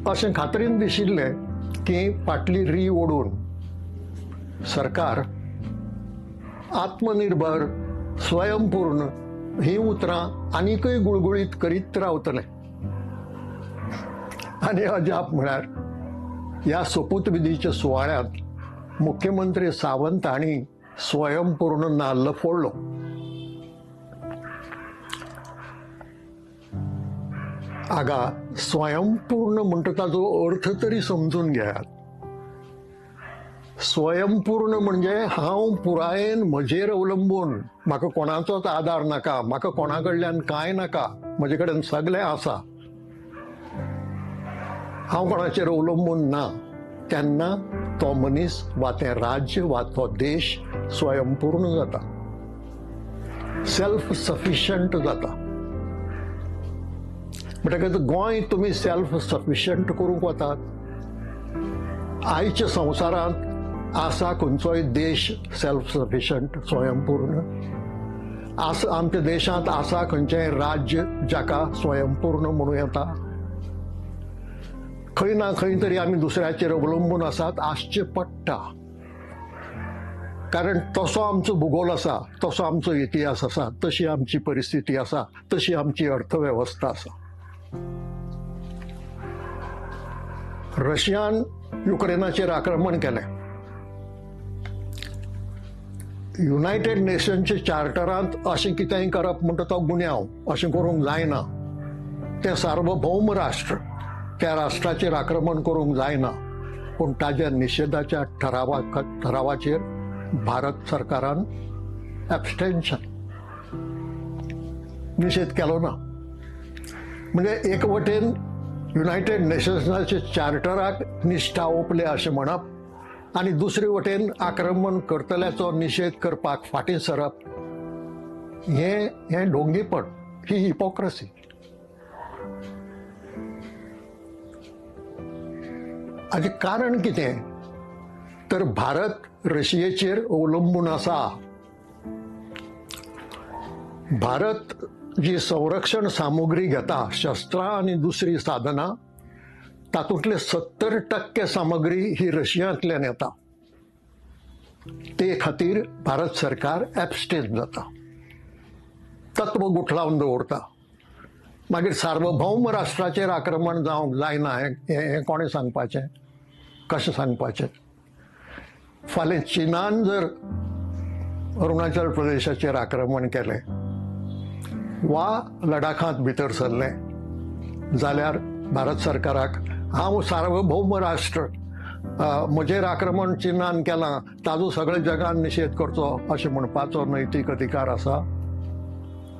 अशें खात्रीन दिशिल्लें की फाटली री ओडून सरकार आत्मनिर्भर, स्वयंपूर्ण ही उतरां आनीकय गुळगुळीत करीत रावतलें. आनी अजाप म्हळ्यार ह्या सोपूतविधीच्या सुवाळ्यांत मुख्यमंत्री सावंत हांणी स्वयंपूर्ण नाल्ल फोडलो. आगा, स्वयंपूर्ण म्हणटा ताजो अर्थ तरी समजून घेयात. स्वयंपूर्ण म्हणजे हांव पुरायेन म्हजेर अवलंबून, म्हाका कोणाचोच आदार नाका, म्हाका कोणा कडल्यान कांय नाका, म्हजे कडेन सगळें आसा, हांव कोणाचेर अवलंबून ना, तेन्ना तो मनीस वा तें राज्य वा तो देश स्वयंपूर्ण जाता, सेल्फ सफिशंट जाता. म्हणटकच गोंय तुमी सेल्फ सफिशंट करूंक वतात. आयच्या संवसारांत आसा खंयचोय देश सेल्फ सफिशंट, स्वयंपूर्ण? आसा आमच्या देशांत आसा खंयचें राज्य जाका स्वयंपूर्ण म्हणूं येता? खंय ना खंय तरी आमी दुसऱ्याचेर अवलंबून आसात, आसचें पडटा. कारण तसो आमचो भुगोल आसा, तसो आमचो इतिहास आसा, तशी आमची परिस्थिती आसा, तशी आमची अर्थवेवस्था आसा. रशियान युक्रेनाचेर आक्रमण केलें. युनायटेड नेशन्सच्या चार्टरांत अशें कितेंय करप म्हणटा तो गुन्यांव, अशें करूंक जायना. तें सार्वभौम राष्ट्र, त्या राष्ट्राचेर आक्रमण करूंक जायना. पूण ताज्या निशेधाच्या ठरावाचेर भारत सरकारान एबस्टेन्शन, निशेध केलो ना. म्हणजे एक वटेन युनायटेड नेशन्साच्या चार्टराक निश्ठा ओंपल्या अशें म्हणप आनी दुसरे वटेन आक्रमण करतल्याचो निशेध करपाक फाटीं सरप, हें हें ढोंगीपण, ही हिपोक्रसी. हाचें कारण कितें तर भारत रशियेचेर अवलंबून आसा. भारत जी संरक्षण सामुग्री घेता, शस्त्रां आनी दुसरी साधनां, तातूंतले 70% सामग्री ही रशियांतल्यान येता. ते खातीर भारत सरकार एबस्टेन जाता, तत्व गुठलावन दवरता. मागीर सार्वभौम राष्ट्राचेर आक्रमण जावंक जायना हें कोणें सांगपाचें, कशें सांगपाचें? फाल्यां चीनान जर अरुणाचल प्रदेशाचेर आक्रमण केलें वा लडाखांत भितर सरलें जाल्यार भारत सरकाराक हांव सार्वभौम राष्ट्र, म्हजेर आक्रमण चीनान केलां, ताजो सगळ्या जगान निशेध करचो अशें म्हणपाचो नैतीक अधिकार आसा?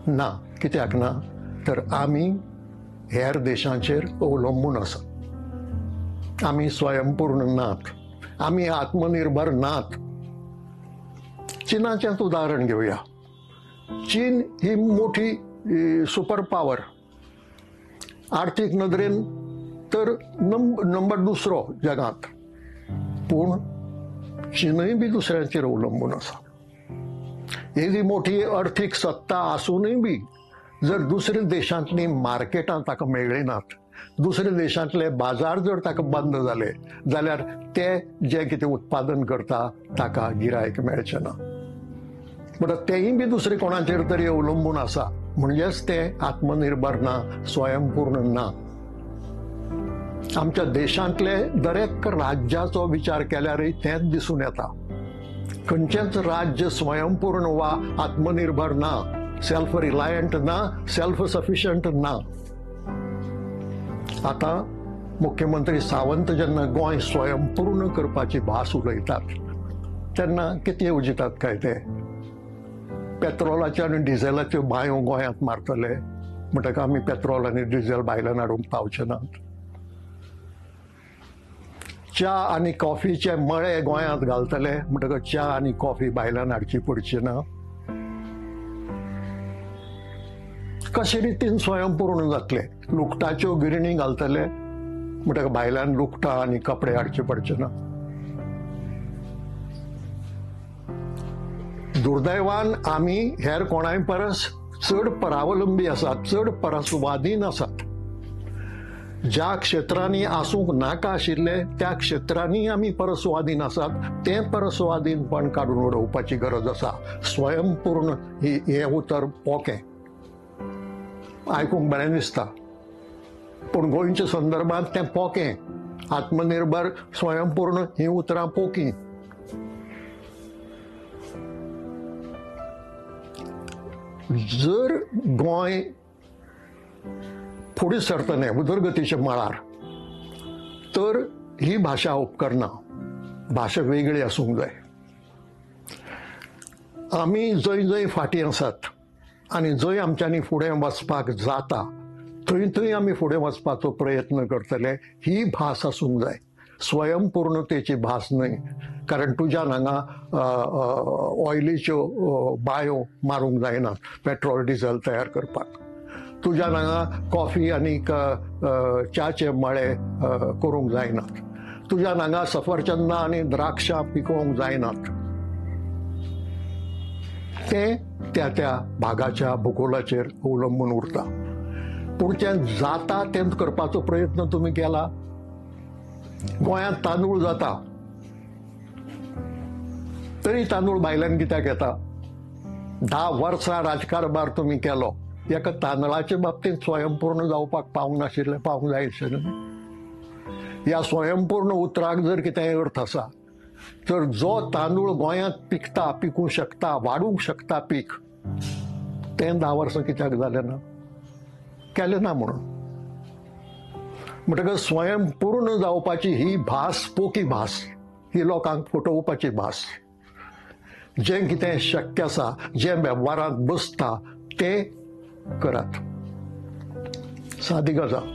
ना. कित्याक ना? तर आमी हेर देशांचेर अवलंबून आसात, आमी स्वयंपूर्ण नात, आमी आत्मनिर्भर नात. चीनाचेंच उदाहरण घेवया. चीन ही मोठी सुपर पावर, आर्थीक नदरेन तर नंबर दुसरो जगांत, पूण चीनय बी दुसऱ्यांचेर अवलंबून आसा. एदी मोठी अर्थीक सत्ता आसूनय बी जर दुसऱ्या देशांतली मार्केटां ताका मेळ्ळी नात, दुसऱ्या देशांतले बाजार जर ताका बंद जाले जाल्यार ते जें कितें उत्पादन करता ताका गिरायक मेळचें ना. म्हणटा तेंय बी दुसरे कोणाचेर तरी अवलंबून आसा, म्हणजेच तें आत्मनिर्भर ना, स्वयंपूर्ण ना. आमच्या देशांतले दरेक राज्याचो विचार केल्यारय तेंच दिसून येता. खंयचेंच राज्य स्वयंपूर्ण वा आत्मनिर्भर ना, सेल्फ रिलायंट ना, सेल्फ सफिशंट ना. आतां मुख्यमंत्री सावंत जेन्ना गोंय स्वयंपूर्ण करपाची भास उलयतात तेन्ना कितें येवजितात काय ते? पेट्रोलाच्यो आनी डिझेलाच्यो बांयो गोंयांत मारतले म्हणटकच आमी पेट्रोल आनी डिझेल भायल्यान हाडूंक पावचे नात. च्या आनी कॉफीचे मळे गोंयांत घालतले म्हणटकच च्या आनी कॉफी भायल्यान हाडची पडची ना. कशे रितीन स्वयंपूर्ण जातले? लुगटाच्यो गिरणी घालतले म्हणटकच भायल्यान लुगटां आनी कपडे हाडचे पडचे ना. दुर्दैवान आमी हेर कोणाय परस चड परावलंबी आसात, चड परस्वादीन आसात. ज्या क्षेत्रांनी आसूंक नाका आशिल्ले त्या क्षेत्रांनी आमी परस्वाधीन आसात, तें परस्वाधीनपण काडून उडोवपाची गरज आसा. स्वयंपूर्ण हें उतर पोकें आयकूंक बरें दिसता, पूण गोंयच्या संदर्भात तें पोकें. आत्मनिर्भर, स्वयंपूर्ण हीं उतरां पोकीं. जर गोंय फुडें सरतलें उदरगतीच्या मळार तर ही भाशा उपकरना, भाशा वेगळी आसूंक जाय. आमी जंय जंय फाटीं आसात आनी जंय आमच्यांनी फुडें वचपाक जाता थंय थंय आमी फुडें वचपाचो प्रयत्न करतले. ही भास आसूंक जाय, स्वयंपूर्णतेची भास न्हय. कारण तुज्यान हांगा ऑयलीच्यो बायो मारूंक जायना पेट्रोल डिझल तयार करपाक, तुज्यान हांगा कॉफी आनी च्याचे मळे करूंक जायनात, तुज्यान हांगा सफरचंदां आनी द्राक्षां पिकोवंक जायनात. तें त्या त्या भागाच्या भुगोलाचेर अवलंबून उरता. पूण तें जाता तें करपाचो प्रयत्न तुमी केला. गोंयांत तांदूळ जाता तरी तांदूळ भायल्यान कित्याक येता? 10 वर्सां राजकारभार तुमी केलो, एका तांदळाचे बाबतींत स्वयंपूर्ण जावपाक पावंक नाशिल्लें, पावंक जाय आशिल्लें. ह्या स्वयंपूर्ण उतराक जर कितेंय अर्थ आसा तर जो तांदूळ गोंयांत पिकता, पिकूंक शकता, वाडूंक शकता पीक, तें 10 वर्सां कित्याक जालें ना, केलें ना म्हणून. म्हणटकच स्वयंपूर्ण जावपाची ही भास पोकी भास, ही लोकांक फटोवपाची भास. जें कितें शक्य आसा, जें वेव्हारांत बसता तें करात. सादी गजाल.